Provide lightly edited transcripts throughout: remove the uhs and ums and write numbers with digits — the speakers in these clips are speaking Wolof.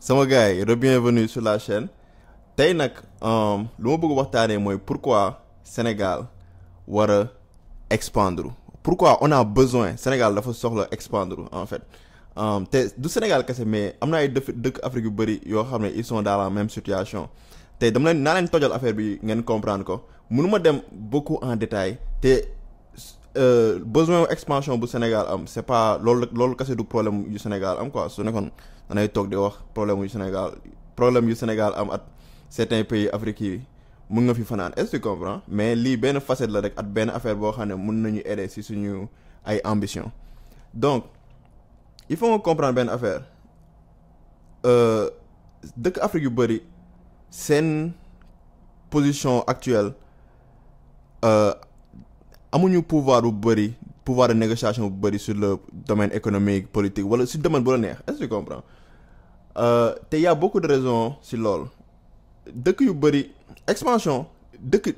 sama gars yi bienvenue sur la chaîne tey nag lu ma bëgg waxtaanee mooy pourquoi Sénégal war a expandre pourquoi on a besoin Sénégal dafa soxla expandre en fait te du Sénégal kese mais am na ay dëkk Afrique yu bëri yoo xam ne ils sont dans la même situation te dama leen naa leen tojal affaire bi ngeen comprendre ko mënuma dem beaucoup en détail te besoin expansion bu Sénégal am c'est pas loolu kese du problème yu Sénégal am quoi su nekkoon danay toog di wax problème yu Sénégal am at certains pays africains yi mun nga fi fanaan est-ce que tu comprends mais lii benn facette la rek at benn affaire boo xam ne mun nañu aider si suñu ay ambition donc il faut nga comprendre benn affaire dëkk Afrique yu bëri seen position actuelle amuñu pouvoir de négociation bu bëri sur le domaine économique politique wala sur domaine bu la neex est-ce que tu comprends te y a beaucoup de raisons si loolu dëkk yu bëri expansion dëkk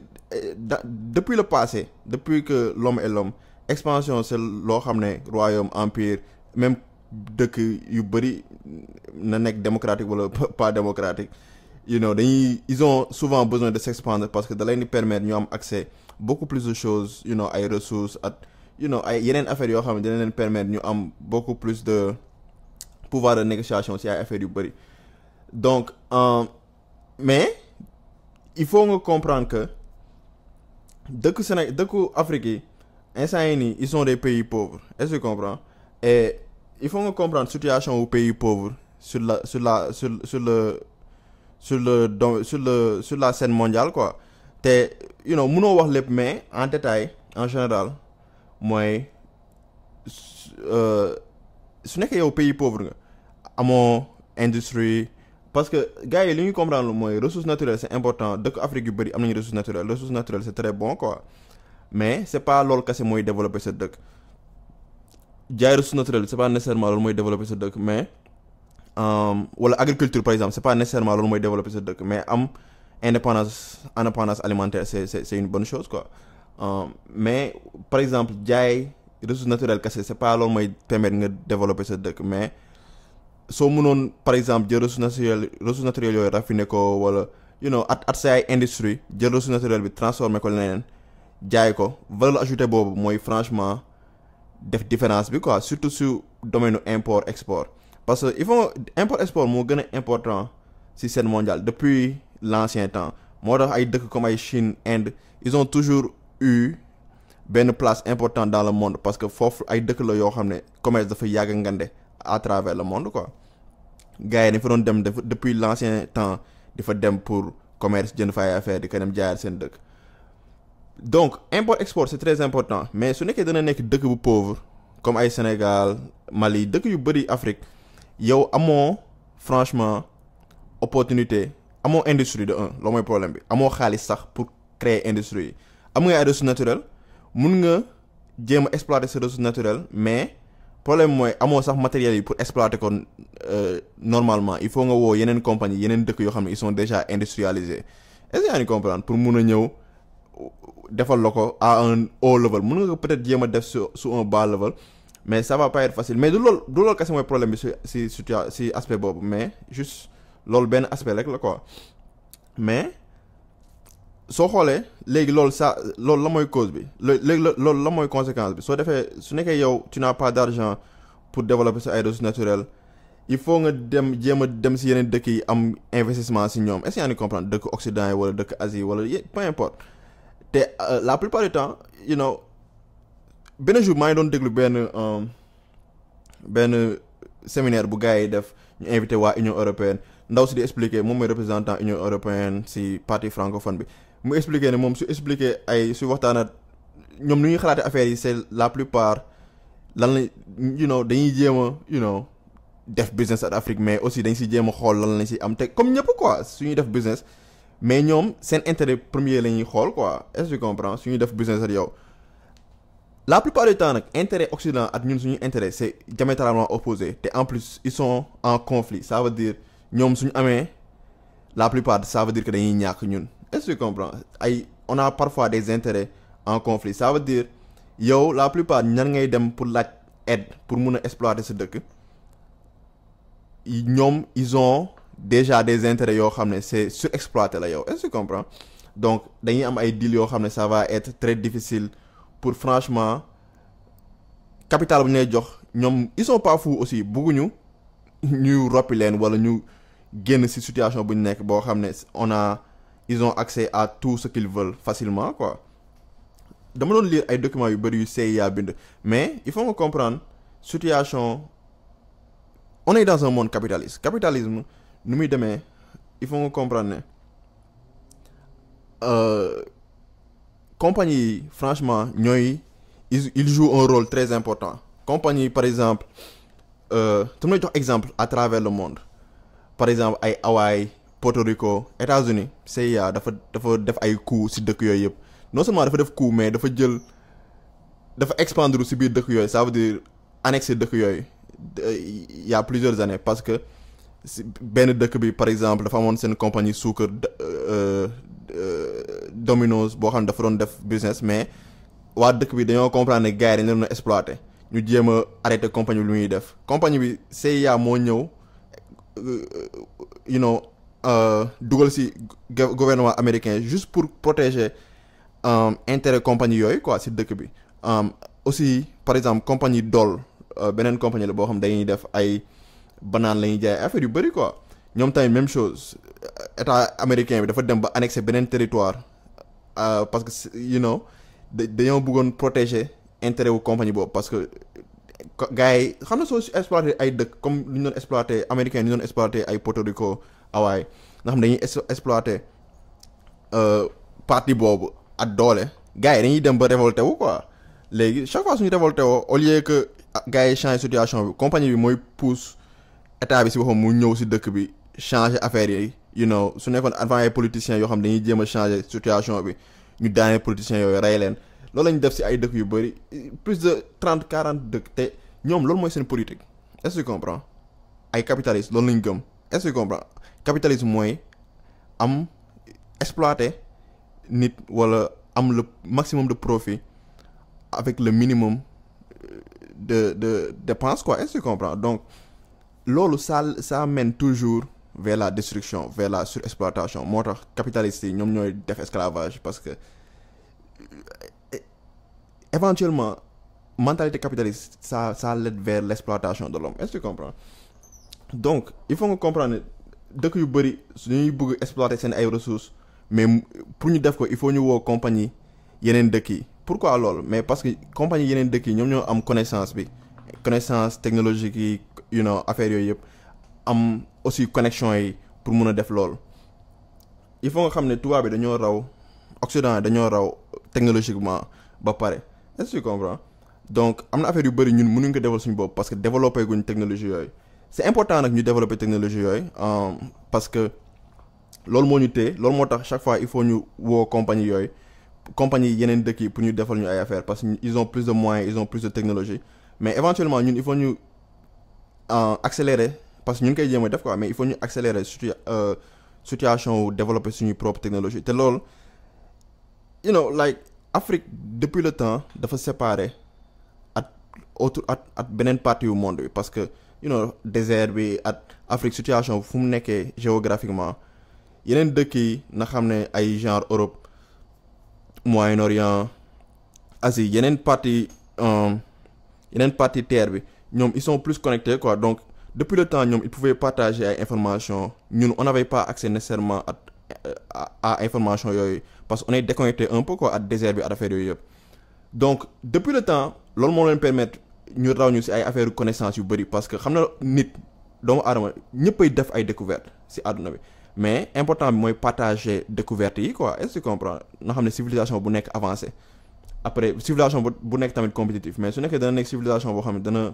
depuis le passé depuis que l'homme est l'homme expansion c'est loo xam ne royaume empire même dëkk yu bëri na nekk démocratique wala pas démocratique ils ont souvent besoin de s'expandre parce que da leen di permettre ñu am accès beaucoup plus de choses ay ressources ak ay yeneen affaires yoo xam ne dina leen permettre ñu am beaucoup plus de pouvoir de négociation ci ay affaires yu bëri donc mais il faut nga comprendre que dëkku Afrique yi instant yi nii ils sont des pays pauvres est-ce que tu comprends et il faut nga comprendre situation wu pays pauvres sur la scène mondiale quoi te mënoo wax lépp mais en détail en général mooy su nekkee yow pays pauvre nga amoo industrie parce que gars yi li ñuy comprendre mooy ressources naturelles c'est important dëkk Afrique yu bëri am nañu ressources naturelles c'est très bon quoi mais c'est pas loolu kese mooy développer sa dëkk jaay ressources naturelles c'est pas nécessairement loolu mooy développer sa dëkk mais wala agriculture par exemple c'est pas nécessairement loolu mooy développer sa dëkk mais am indépendance alimentaire c'est une bonne chose quoi mais par exemple jaay ressources naturelles kese c'est pas loolu mooy permettre nga développer sa dëkk mais soo mënoon par exemple jël ressources naturelles yooyu raffiner ko wala at sa ay industrie jël ressource naturelle bi transformer ko leneen jaay ko valeur ajoutée boobu mooy franchement def différence bi quoi surtout sur domaine import export parce que il faut import export moo gën a important ci scène mondiale depuis l'ancien temps moo tax ay dëkk comme ay Chine Inde ils ont toujours eu benn place importante dans le monde parce que foofu ay dëkk la yoo xam ne commerce dafa yàgg ngande à travers le monde quoi gars yi dañ fa doon dem depuis l'ancien temps di fa dem pour commerce jënd fa ay affaire di ko dem jaayaat seen dëkk donc import export c'est très important mais su nekkee dana nekk dëkk bu pauvre comme ay Sénégal Mali dëkk yu bëri Afrique yow amoo franchement opportunité amoo industrie de un loolu mooy problème bi amoo xaalis sax pour créer industrie yi am nga ay ressources naturelles mun nga jéem a exploiter ces ressources naturelles mais problème mooy amoo sax matériels yi pour exploiter ko normalement il faut nga woo yeneen compagnie yeneen dëkk yoo xam ne ils sont déjà industrialisés est-ce que yaa ngi comprendre pour mun a ñëw defal la ko à un haut level mun nga peut-être jéem a def sur un bas level mais ça va pas être facile mais du loolu kese mooy problème bi si aspect boobu mais juste loolu benn aspect rek la quoi mais soo xoolee léegi loolu la mooy cause bi léegi loolu la mooy conséquence bi soo defee su nekkee yow tu n'as pas d'argent pour développer sa ay ressources naturelles il faut nga jéem a dem si yeneen dëkk yi am investissement si ñoom est-ce que yaa ngi comprendre dëkk Occident yi wala dëkk Asie wala peu importe te la plupart du temps benn jour maa ngi doon déglu benn séminaire bu gars yi def ñu invité waa Union européenne ndaw si di expliquer moom mooy représentant Union européenne si partie francophone bi mu expliquer ne moom su expliquer su waxtaanat ñoom nu ñuy xalaate affaire yi c'est la plupart lan la dañuy jéem a def business at Afrique mais aussi dañ si jéem a xool lan lañ si am te comme ñëpp quoi suñuy def business mais ñoom seen intérêt premier la ñuy xool quoi est-ce que tu comprends suñuy def business at yow la plupart du temps nag intérêt Occident ak ñun suñu intérêt c'est diamétralement opposé te en plus ils sont en conflit ça veut dire ñoom suñu amee la plupart ça veut dire que dañuy ñàkk ñun est-ce que tu comprends on a parfois des intérêts en conflit ça veut dire yow la plupart ñan ngay dem pour laaj aide pour mun a exploiter sa dëkk ñoom ils ont déjà des intérêts yoo xam ne c'est surexploité la yow est-ce que tu comprends donc dañuy am ay deal yoo xam ne ça va être très difficile pour franchement capital bu ñu lay jox ñoom ils sont pas fous aussi bëgguñu ñu roppi leen wala ñu génn ci situation bu ñu nekk boo xam ne ils ont accès à tout ce qu'ils veulent facilement quoi dama doon lire ay documents yu bari yu CIA bind mais il faut nga comprendre situation on est dans un monde capitaliste capitalisme nu muy demee il faut nga comprendre ne compagnie yi franchement ñooy ils jouent un rôle très important compagnie par exemple tu may jox exemple à travers le monde par exemple ay Hawaï Porto Rico États-Unis CIA dafa def ay coups ci dëkk yooyu yëpp non seulement dafa def coup mais dafa expandre ci biir dëkk yooyu ça veut dire annexer dëkk yooyu il y a plusieurs années parce que benn dëkk bi par exemple dafa amoon seen compagnie suukar Domino's boo xam ne dafa doon def business mais waa dëkk bi dañoo comprendre ne gars yi dañu doon exploiter ñu jéem a arrêter compagnie bi lu muy def compagnie bi CIA moo ñëw dugal ci gouvernement américain juste pour protéger intérêt compagnie yooyu quoi ci dëkk bi aussi par exemple compagnie Dole beneen compagnie la boo xam dañuy def ay banaan la ñuy jaay affaire yu bari quoi ñoom tamit même chose état américain bi dafa dem ba annexer beneen territoire parce que dañoo bëggoon protéger intérêt wu compagnie boobu parce que gars yi xam na soo exploité ay dëkk comme lu ñu doon exploité américain ñu doon exploité ay Porto Rico Hawaï nga xam dañuy exploité partie boobu ak doole gars yi dañuy dem ba révolté wu quoi léegi chaque fois suñu révolté woo au lieu que gars yi changer situation bi compagnie bi mooy pousse état bi si boppam mu ñëw si dëkk bi changer affaire yi su nekkoon avant ay politiciens yoo xam dañuy jéem a changer situation bi ñu daanee politiciens yooyu rey leen loolu lañu def si ay dëkk yu bëri plus de 30-40 dëkk te ñoom loolu mooy seen politique est-ce que tu comprends ay capitalistes loolu lañu gëm est-ce que tu comprends capitalisme mooy am exploiter nit wala am le maximum de profit avec le minimum de dépenses quoi est-ce que tu comprends donc loolu ça mène toujours vers la destruction vers la surexploitation moo tax capitalistes yi ñoom ñooy def esclavage parce que éventuellement mentalité capitaliste ça l'aide vers l'exploitation de l'homme est-ce que tu comprends donc il faut nga comprendre ne dëkk yu bëri suñuy bëgg exploiter seen ay ressources mais pour ñu def ko il faut ñu woo compagnie yeneen dëkk yi pourquoi loolu mais parce que compagnie yeneen dëkk yi ñoom ñoo am connaissance technologique yi affaire yooyu yëpp am aussi connexion yi pour mun a def loolu il faut nga xam ne tubaab bi dañoo raw Occident dañoo raw technologiquement ba pare est-ce que tu comprends donc am na affaire yu bëri ñun mënuñ ko développer suñu bopp parce que développer guñ technologie yooyu c'est important nag ñu développer technologie yooyu parce que loolu moo ñu téye loolu moo tax chaque fois il faut ñu woo compagnie yooyu compagnie yeneen dëkk yi pour ñu defal ñu ay affaires parce que ils ont plus de moyens ils ont plus de technologie mais éventuellement ñun il faut ñu accélérer parce que ñu ngi koy jéem a def quoi mais il faut ñu accélérer situation wu développer suñuy propre technologie te loolu Afrique depuis le temps dafa séparé at beneen partie yu monde bi parce que désert bi at Afrique situation fu mu nekkee géographiquement yeneen dëkk yi na xam ne ay genre Europe Moyen-Orient Asie yeneen partie terre bi ñoom ils sont plus connectés quoi donc depuis le temps ñoom ils pouvaient partager ay informations ñun on n'avait pas accès nécessairement à information yooyu parce qu'on est déconnecté un peu quoi ak désert bi ak affaire yooyu yëpp donc depuis le temps loolu moo leen permettre ñu raw ñu ci ay affaire connaissance yu bari parce que xam na nit doomu aadama ñëppay def ay découvertes ci àdduna bi mais important bi mooy partager découvertes yi quoi est-ce que tu comprends nga xam ne civilisation bu nekk avancée après civilisation bu nekk tamit compétitif mais su nekkee dana nekk civilisation boo xam ne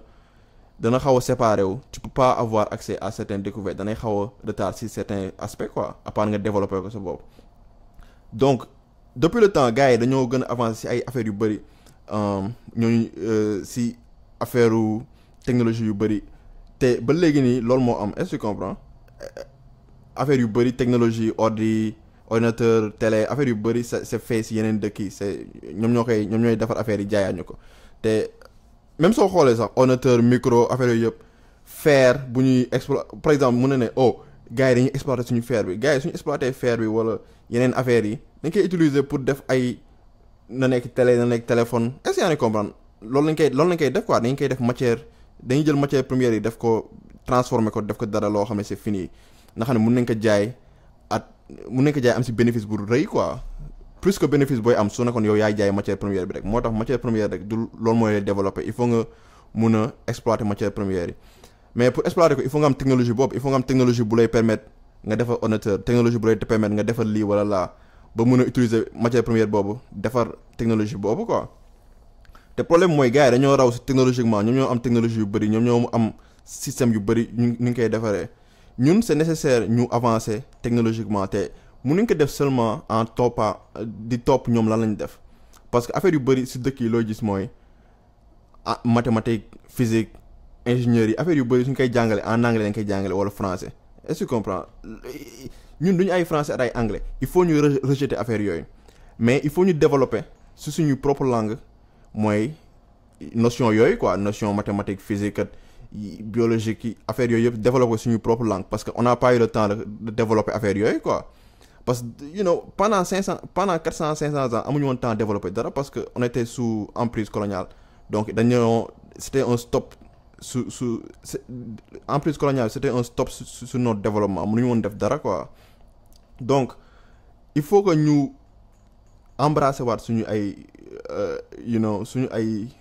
dana xaw a séparé wu tu peux pas avoir accès à certaines découvertes danay xaw a retard ci certains aspects quoi à part nga développer ko sa bopp donc depuis le temps gars yi dañoo gën a avancer ci ay affaires yu bari ñooñu ci affaire technologie yu bari te ba léegi nii loolu moo am est-ce que tu comprends affaire yu bari technologie ordinateur télé affaire yu bari c'est fait ci yeneen dëkk yi c'est ñoom ñooy defar affaire yi jaayaat ñu ko te même soo xoolee sax ordinateur micro affaire yooyu yëpp fer bu ñuy par exemple mun na ne oh gars yi dañuy exploiter suñu fer bi gars yi suñu exploiter fer bi wala yeneen affaires yi dañ koy utiliser pour def ay na nekk télé na nekk téléphone est-ce que yaa ngi comprendre loolu lañ koy def quoi dañ koy def matière dañuy jël matière première yi def ko transformer ko def ko dara loo xam ne c'est fini nga xam ne mun nañ ko jaay am si bénéfice bu rëy quoi plus que bénéfice booy am su nekkoon yow yaay jaay matière première bi rek moo tax matière première rek du loolu mooy développer il faut nga mun a exploiter matière première yi mais pour exploiter ko il faut nga am technologie boobu il faut nga am technologie bu lay permettre nga defar ordinateur technologie bu lay permettre nga defar lii wala laa ba mun a utiliser matière première boobu defar technologie boobu quoi te problème mooy gars yi dañoo raw si technologiquement ñoom ñoo am technologie yu bëri ñoom ñoo am système yu bëri ñu ngi koy defaree ñun c'est nécessaire ñu avancer technologiquement te mënuñ ko def seulement en di topp ñoom lan lañ def parce que affaire yu bëri si dëkk yi loo gis mooy mathématique physique ingénieurs yi affaire yu bëri suñ koy jàngale en anglais dañ koy jàngale wala français est-ce que tu comprends ñun duñu ay français ak ay anglais il faut ñu rejeter affaire yooyu mais il faut ñu développer si suñu propre langue mooy notion yooyu quoi notion mathématique physique ak biologique yi affaire yooyu yëpp développer suñu propre langue parce que on n'a pas eu le temps de développer affaire yooyu quoi parce que pendant 400 500 ans amuñu woon temps développer dara parce que on était sous emprise coloniale donc c'était un stop emprise coloniale c'était un stop sur notre développement mënuñu woon def dara quoi donc il faut que ñu embrasser waat suñu ay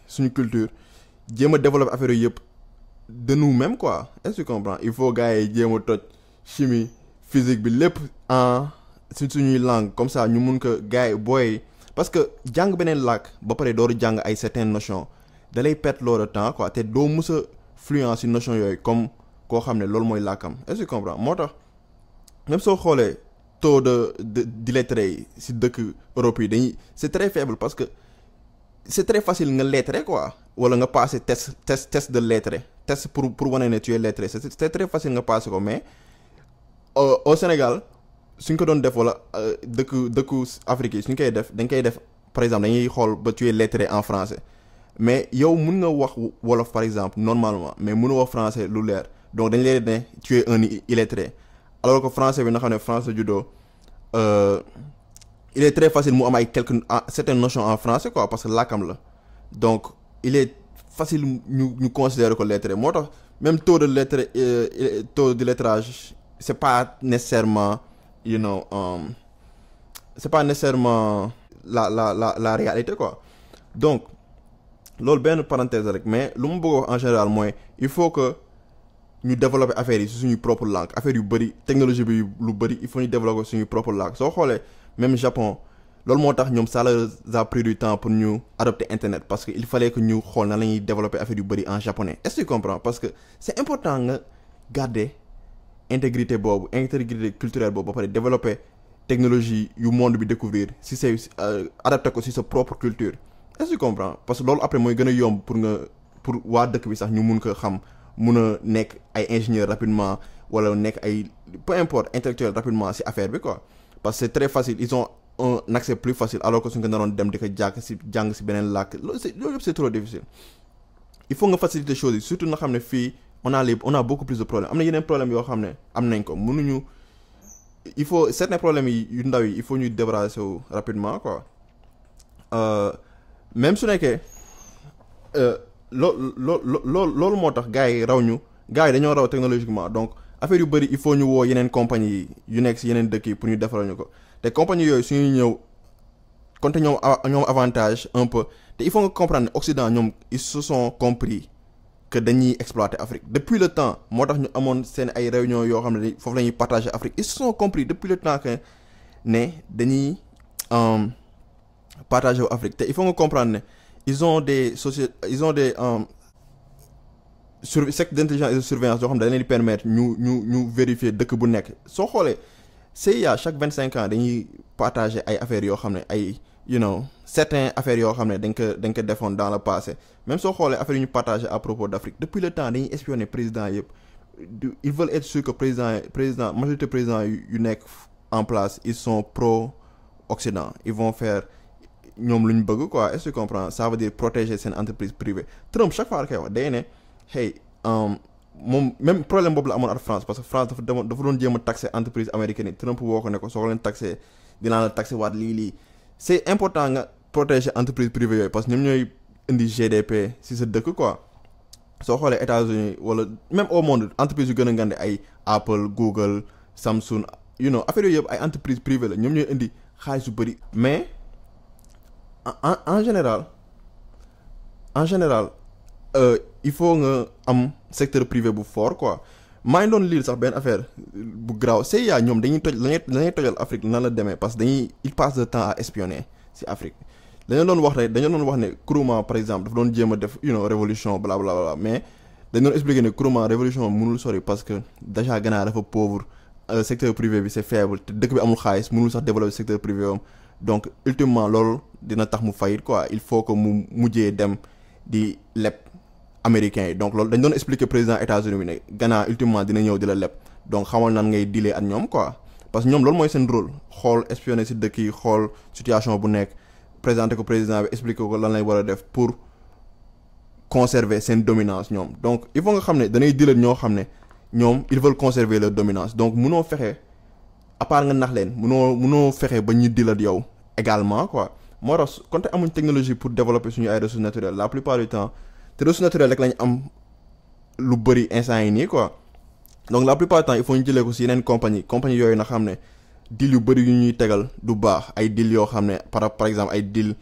suñu culture jéem a développer affaire yooyu yëpp de nous-mêmes quoi est-ce que tu comprends il faut gars yi jéem a toj chimie physique bi lépp en suñuy langue comme ça ñu mun ko gars yi booy parce que jàng beneen làkk ba pare dooru jàng ay certaines notions da lay perdre loolu temps quoi te doo mus a fluent ci notion yooyu comme koo xam ne loolu mooy làkkam est-ce que tu comprends moo tax même soo xoolee taux d'illettrés yi ci dëkk Europe yi dañuy c'est très faible parce que c'est très facile nga lettré quoi wala nga passer test de lettré test pour wane ne tu es lettré c'est très facile nga passer ko mais au Sénégal suñ ko doon def wala dëkku Afrique yi suñ koy def dañ koy def par exemple dañuy xool ba tu es lettré en français mais yow mun nga wax wolof par exemple normalement mais mun nga wax français lu leer donc dañ lay ne tu es un illettré alors que français bi nga xam ne français judo il est très facile mu am ay certaines notions en français quoi parce que làkkam la donc il est facile ñu considérer ko lettré moo tax même taux de lettrage c'est pas nécessairement c'est pas nécessairement la réalité quoi donc loolu benn parenthèse rek mais lu ma bëgg a wax en général mooy il faut que ñu développer affaire yi ci suñu propre langue affaire yu bëri technologie bi lu bëri il faut ñu développer suñu propre langue soo xoolee même Japon loolu moo tax ñoom ça leur a pris du temps pour ñu adopter internet parce que il fallait que ñu xool na la ñuy développer affaire yu bëri en japonais est-ce que tu comprends parce que c'est important nga garder intégrité culturelle boobu ba pare développer technologie yu monde bi découvrir si c'est adapter ko si sa propre culture est-ce que tu comprends parce que loolu après mooy gën a yomb pour waa dëkk bi sax ñu mun ko xam mun a nekk ay ingénieur rapidement wala nekk ay peu importe intellectuel rapidement si affaire bi quoi parce que c'est très facile ils ont un accès plus facile alors que suñ ko naroon dem di ko jàng si beneen làkk loolu yëpp c'est trop difficile il faut nga faciliter choses yi surtout nga xam ne fii on a beaucoup plus de problèmes am na yeneen problèmes yoo xam ne am nañ ko mënuñu il faut certains problèmes yi yu ndaw yi il faut ñuy débarrasser wu rapidement quoi même su nekkee loolu moo tax gars yi dañoo raw technologiquement donc affaire yu bëri il faut ñu woo yeneen compagnie yu nekk ci yeneen dëkk yi pour ñu defaral ñu ko te compagnie yooyu suñuy ñëw konte ñoom avantage un peu te il faut nga comprendre ne Occident ñoom ils se sont compris que dañuy exploiter Afrique depuis le temps moo tax ñu amoon seen ay réunions yoo xam ne foofu la ñuy partager Afrique ils se sont compris depuis le temps que ne dañuy partager wu Afrique te il faut nga comprendre ne ils ont des sectes d'intelligence et de surveillance yoo xam ne dañ leen di permettre ñu vérifier dëkk bu nekk soo xoolee CIA chaque 25 ans dañuy partager ay affaires yoo xam ne ay certaines affaires yoo xam ne dañ ko defoon dans le passé même soo xoolee affaires yu ñu partager à propos d'Afrique depuis le temps dañuy espionner président yëpp ils veulent être sûrs que majorité président yu nekk en place ils sont pro-Occident ils vont faire ñoom lu ñu bëgg quoi est-ce que tu comprends ça veut dire protéger seen entreprise privée Trump chaque fois koy wax day ne hey moom même problème boobu la amoon ak France parce que France dafa doon jéem a taxer entreprise américaine yi Trump woo ko ne ko soo ko leen taxé dinaa la taxé waat lii c'est important nga protéger entreprise privée yooyu parce que ñoom ñooy indi GDP si sa dëkk quoi soo xoolee États-Unis wala même au monde entreprise yu gën a ngande ay Apple Google Samsung affaire yooyu yëpp ay entreprise privée la ñoom ñooy indi xaalis yu bëri mais en général il faut nga am secteur privé bu fort quoi maa ngi doon lire sax benn affaire bu graaw CIA ñoom dañuy tojal Afrique nan la demee parce que il passe le temps à espionner si Afrique dañoo doon wax ne Nkrumah par exemple dafa doon jéem a def révolution bla bla bla mais dañ doon expliquer ne Nkrumah révolution mënul sori parce que déjà Ghana dafa pauvre secteur privé bi c'est faible te dëkk bi amul xaalis mënul sax développer secteur privé am donc ultimement loolu dina tax mu faillir quoi il faut que mu mujjee dem di leb américains yi donc loolu dañ doon expliquer président États-Unis bi ne Ghana ultimement dina ñëw di la leb donc xamal nan ngay dealer ak ñoom quoi parce que ñoom loolu mooy seen rôle xool espionner ci dëkk yi xool situation bu nekk présenter ko président bi expliquer ko lan lay war a def pour conserver seen dominance ñoom donc il faut nga xam ne danay dealer ñoo xam ne ñoom ils veulent conserver leur dominance donc munoo fexe à part nga nax leen munoo fexe ba ñu dealer yow également quoi moo tax kon te amuñ technologie pour développer suñu ay ressources naturelles la plupart du temps te ressources naturelles rek lañ am lu bëri instant yi nii quoi donc la plupart du temps il faut ñu jëlee ko si yeneen compagnie yooyu na xam ne deal yu bëri yu ñuy tegal du baax ay deal yoo xam ne par exemple ay deal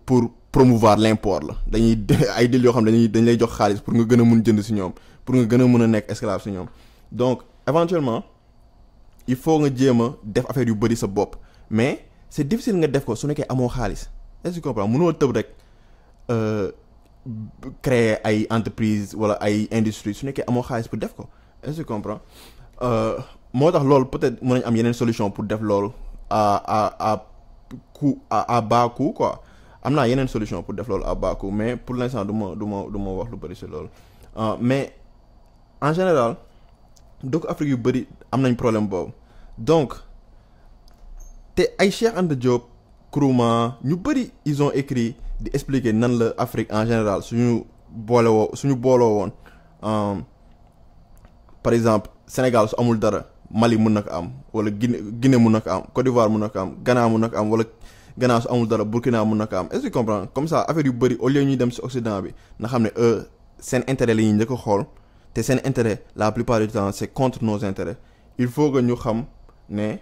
pour promouvoir l'import la dañuy ay deal yoo xam ne dañ lay jox xaalis pour nga gën a mun jënd si ñoom pour nga gën a mën a nekk esclave si ñoom donc éventuellement il faut nga jéem a def affaire yu bëri sa bopp mais c'est difficile nga def ko su nekkee amoo xaalis est-ce que tu comprends mënoo tëb rek créer ay entreprise wala ay industrie su nekkee amoo xaalis pour def ko est-ce que tu comprends moo tax loolu peut-être mën nañ am yeneen solution pour def loolu à bas coût quoi am naa yeneen solution pour def loolu à bas coût mais pour l'instant du ma wax lu bëri si loolu mais en général dëkk Afrique yu bëri am nañ problème boobu donc te ay Cheikh Anta Diop Nkrumah ñu bëri ils ont écrit di expliquer nan la Afrique en général suñu booloo woon par exemple Sénégal su amul dara Mali mun na ko am wala Guinée mun na ko am Côte d'Ivoire mun na ko am Ghana mun na ko am wala Ghana su amul dara Burkina mun na ko am est-ce que tu comprends comme ça affaire yu bëri au lieu ñuy dem ci Occident bi nga xam ne seen intérêt la ñuy njëkk a xool te seen intérêt la plupart du temps c'est contre nos intérêts il faut que ñu xam ne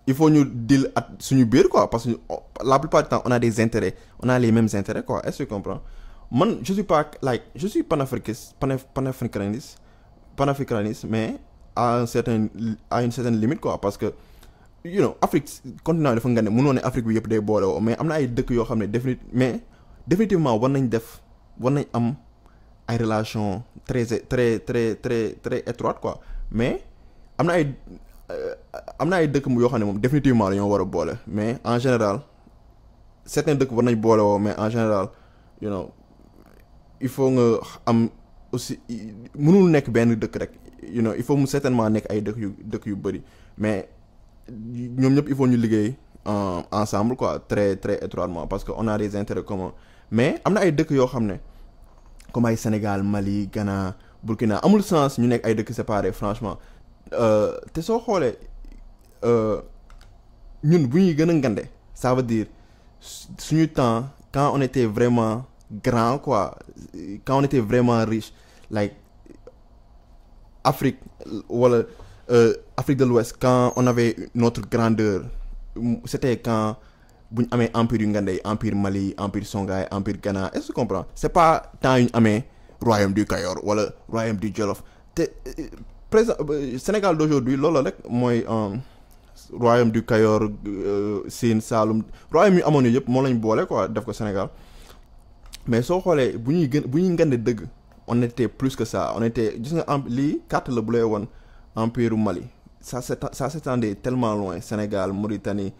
il faut ñu deal ak suñu biir quoi parce que la plupart du temps on a des intérêts on a les mêmes intérêts quoi est-ce que tu comprends man je suis panafricaniste mais à une certaine limite quoi parce que Afrique continent dafa nga ne mënoo ne Afrique bi yëpp day boole woo mais am na ay dëkk yoo xam ne définitivement war nañ am ay relations très très très très très étroites quoi mais am na ay dëkk yoo xam ne moom définitivement dañoo war a boole mais en général certains dëkk war nañ boole woo mais en général il faut nga am aussi mënul nekk benn dëkk rek il faut mu certainement nekk ay dëkk yu bëri mais ñoom ñëpp il faut ñu liggéey ensemble quoi très très étroitement parce que on a des intérêts communs mais am na ay dëkk yoo xam ne comme ay Sénégal Mali Ghana Burkina amul sens ñu nekk ay dëkk séparés franchement te soo xoolee ñun bu ñuy gën a ngande ça veut dire suñu temps quand on était vraiment grand quoi quand on était vraiment riche like Afrique wala Afrique de l'Ouest quand on avait notre grandeur c'était quand bu ñu amee empire yu ngande empire Mali empire Songhai empire Ghana est-ce que tu comprends c'est pas temps yu ñu amee royaume du Kayor wala royaume du Jolof te présent Sénégal d'aujourd'hui loolu rek mooy royaume du Kayor Sine Saloum royaume yu amoon yooyu yëpp moo lañ boole quoi def ko Sénégal mais soo xoolee bu ñuy ngande dëgg on était plus que ça on était gis nga lii carte la bu lay woon empire Mali ça s'étendait tellement loin Sénégal Mauritanie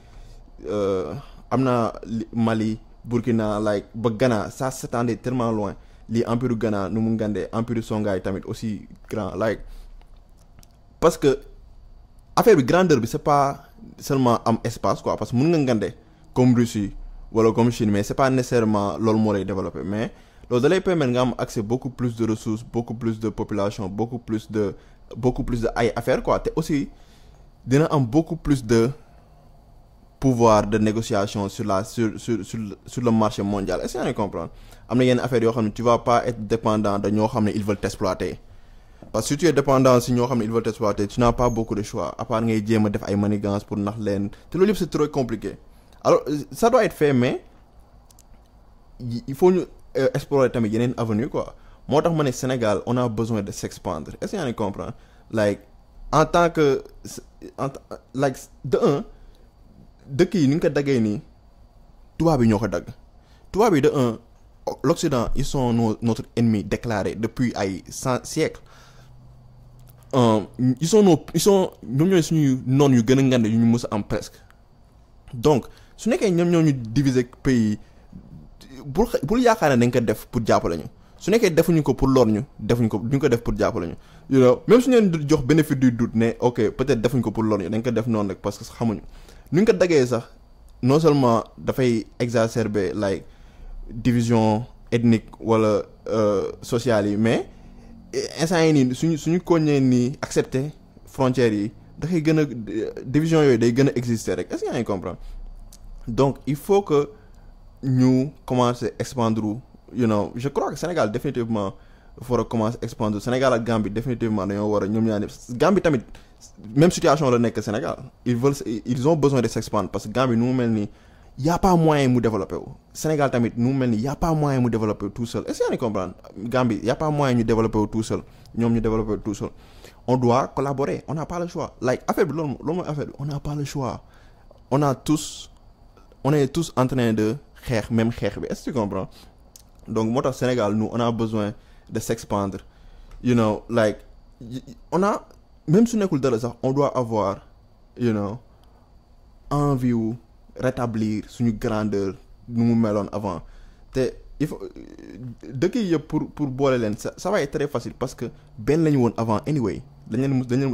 am na Mali Burkina ba Ghana ça s'étendait tellement loin lii empire Ghana nu mu ngandee empire Songhai tamit aussi grand parce que affaire bi grandeur bi c'est pas seulement am espace quoi parce que mun nga ngande comme Russie wala comme Chine mais c'est pas nécessairement loolu moo lay développer mais loolu da lay permettre nga am accès beaucoup plus de ressources beaucoup plus de population beaucoup plus de ay affaires quoi te aussi dina am beaucoup plus de pouvoir de négociation sur le marché mondial est-ce que yaa ngi comprendre am na yenn affaires yoo xam ne tu vas pas être dépendant de ñoo xam ne ils veulent t'exploiter parce que si tu es dépendant si ñoo xam ne ils veulent t'exploiter tu n'as pas beaucoup de choix à part ngay jéem a def ay manigances pour nax leen te loolu yëpp c'est trop compliqué alors ça doit être fait mais il faut ñu explorer tamit yeneen avenue quoi moo tax ma ne Sénégal on a besoin de s'expandre est-ce que yaa ngi comprendre like en tant que like de un dëkk yi ni nga ko daggee nii tubaab yi ñoo ko dagg tubaab yi de un l'Occident ils sont notre ennemi déclaré depuis ay siècles ils sont ñoom ñooy suñuy noon yu gën a ngand yu ñu mës a am presque donc su nekkee ñoom ñoo ñu diviser pays bul yaakaar ne dañ ko def pour jàppale ñu su nekkee defuñu ko pour lor ñu defuñu ko duñ ko def pour jàppale ñu you know même su ñu leen jox bénéfice du doute ne ok peut-être defuñu ko pour lor ñu dañ ko def noonu rek parce que xamuñu nu ñu ko daggee sax non seulement dafay exacerber like division ethnique wala sociale yi mais instant yi nii suñu koññee nii accepter frontières yi dafay gën a division yooyu day gën a exister rek est-ce que yaa ngi comprendre donc il faut que ñu commencer expandre you know je crois que Sénégal définitivement dafa war a commencer expandre Sénégal ak Gambie définitivement dañoo war a ñoom ñaar Gambie tamit même situation la nekk Sénégal ils ont besoin de s'expandre parce que Gambie nu mu mel nii y a pas moyen mu développer wu Sénégal tamit nu mu mel nii y a pas moyen mu développer wu tout seul est-ce que yaa ngi comprendre Gambie y a pas moyen ñu développer wu tout seul ñoom ñu développer wu tout seul on doit collaborer on n'a pas le choix like affaire bi loolu mooy affaire bi on n'a pas le choix on est tous en train de xeex même xeex bi est-ce que tu comprends donc moo tax Sénégal nous on a besoin de s'expandre you know like on a même su nekkul dara sax on doit avoir you know envie wu rétablir suñu grandeur nu mu meloon avant te il faut dëkk yi yëpp pour boole leen ça va être très facile parce que benn la ñu woon avant anyway dañ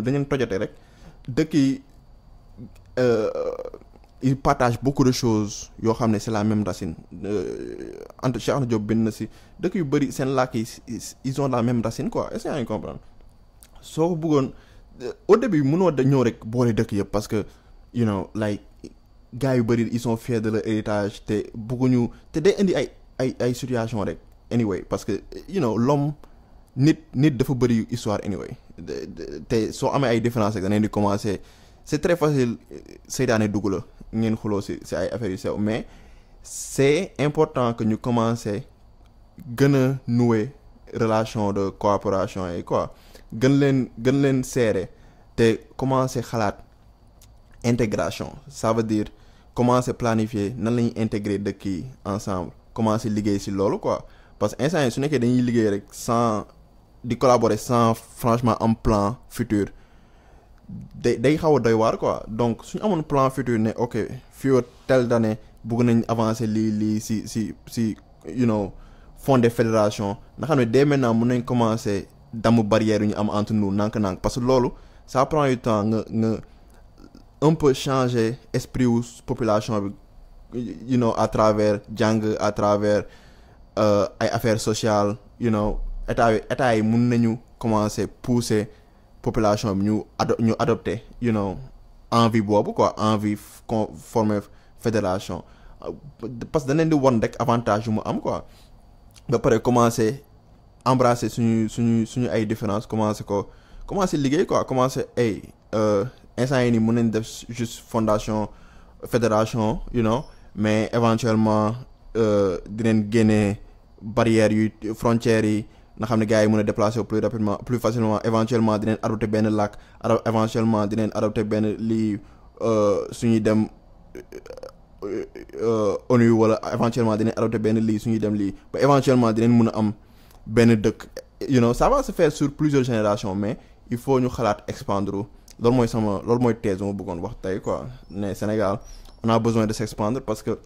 leen tojate rek dëkk yi ils partagent beaucoup de choses yoo xam ne c'est la même racine entre Cheikh Anta Diop bind na si dëkk yu bëri seen làkk yi ils ont la même racine quoi est-ce que yaa ngi comprendre soo ko bëggoon au début mënoo da ñëw rek boole dëkk yëpp parce que you know like gars yu bëri ils sont fiers de leur héritage te bëgguñu te day indi ay situation rek anyway parce que you know l'homme nit dafa bëri histoire anyway te soo amee ay différences rek da ngeen di commencer c'est très facile seytaane dugg la ngeen xuloo si ay affaires yu sew mais c'est important que ñu commencer gën a nouer relation de coopération yi quoi gën leen serrer te commencer xalaat intégration ça veut dire commencer planifier nan la ñuy intégrer dëkk yi ensemble commencer liggéey ci loolu quoi parce que instant yi su nekkee dañuy liggéey rek sans di collaborer sans franchement am plan futur day xaw a doy waar quoi donc suñu amoon plan futur ne ok fii telle d'année bëgg nañ avancer lii si you know fonder fédération nga xam ne dès maintenant mën nañ commencer damm barrière yu ñu am entre nous nànk-nànk parce que loolu ça prend du temps nga un peu changer esprit wu population bi you know à travers jàng à travers ay affaires sociales you know état yi mën nañu commencer pousser population bi ñu adopter you know envie boobu quoi envie former fédération parce que dañ leen di won rek avantage yu mu am quoi ba pare commencer embrasser suñu ay différences commencer liggéey quoi commencer instant yi nii mën nañ def juste fondation fédération you know mais éventuellement dinañ génne barrières yu frontières yi nga xam ne gars yi mën a déplacer plus rapidement plus facilement éventuellement dinañ adopter benn lac éventuellement dinañ adopter benn lii suñuy dem ONU wala éventuellement dinañ adopter benn lii suñuy dem lii ba éventuellement dinañ mën a am benn dëkk you know ça va se faire sur plusieurs générations mais il faut ñu xalaat expandre loolu mooy thèse ma bëggoon wax tey quoi ne Sénégal on a besoin de s'expandre parce que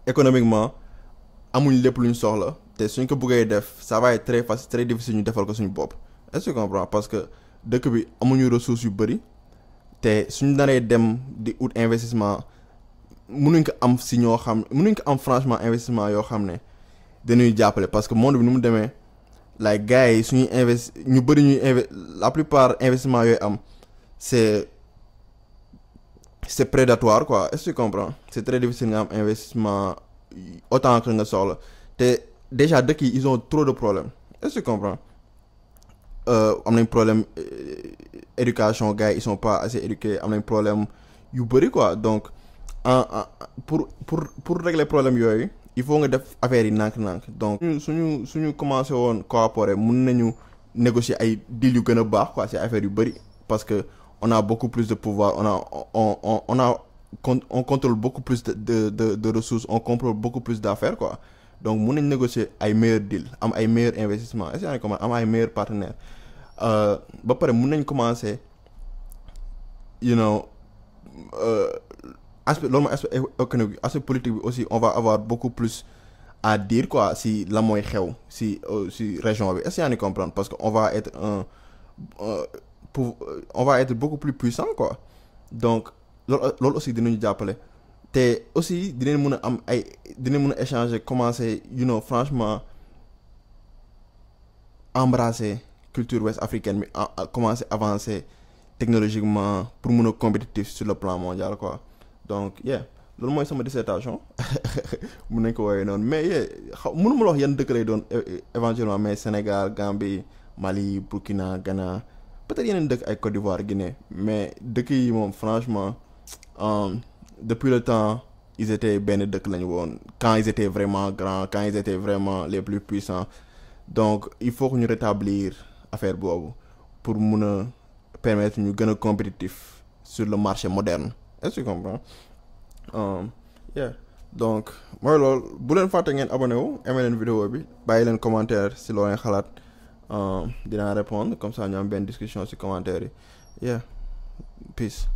économiquement amuñ lépp lu ñu soxla te suñ ko bëggee def ça va être très facile très difficile ñu defal ko suñu bopp est-ce que tu comprends parce que dëkk bi amuñu ressources yu bëri te suñ naree dem di ut investissement mënuñ ko am franchement investissement yoo xam ne dañuy jàppale parce que monde bi nu mu demee like gars yi suñuy ñu bëri ñuy la plupart investissement yooyu am c'est prédatoire quoi est-ce que tu comprends c'est très difficile nga am investissement autant que nga soxla te déjà dëkk yi ils ont trop de problèmes est-ce que tu comprends am nañ problème éducation gars yi ils sont pas assez éduqués am nañ problème yu bëri quoi donc pour régler problème yooyu il faut nga def affaire yi nànk-nànk donc suñu commencé woon coopérer mun nañu négocier ay deal yu gën a baax quoi ci affaire yu bëri parce que on a beaucoup plus de pouvoir on contrôle beaucoup plus de ressources on contrôle beaucoup plus d'affaires quoi donc mun nañ négocier ay meilleurs deals am ay meilleurs investissements est-ce que am ay meilleurs partenaires ba pare mun nañ commencer you know aspect loolu mooy aspect économique aspect politique bi aussi on va avoir beaucoup plus à dire quoi si la mooy xew si région bi est-ce que yaa ngi comprendre parce que on va être on va être beaucoup plus puissant quoi donc loolu aussi dinañu jàppale te aussi dinañ mën a am dinañ mën a échanger commencer you know franchement embrasser culture ouest africaine bi commencer avancer technologiquement pour mën a compétitif sur le plan mondial quoi donc loolu mooy sama dissertation mun nañ ko woowee noonu mais mënuma la wax yan dëkk lay doon éventuellement mais Sénégal Gambie Mali Burkina Ghana peut-être yeneen dëkk ay Côte d'Ivoire Guinée mais dëkk yi moom franchement depuis le temps ils étaient benn dëkk lañu woon quand ils étaient vraiment grands quand ils étaient vraiment les plus puissants donc il faut que ñu rétablir affaire boobu pour mun a permettre ñu gën a compétitif sur le marché moderne est-ce que tu comprends donc mooy loolu bu leen fàtte ngeen abonné wu aimé leen vidéo bi bàyyi leen commentaire si loo leen xalaat dinaa répondre comme ça ñu am benn discussion si commentaire yi peace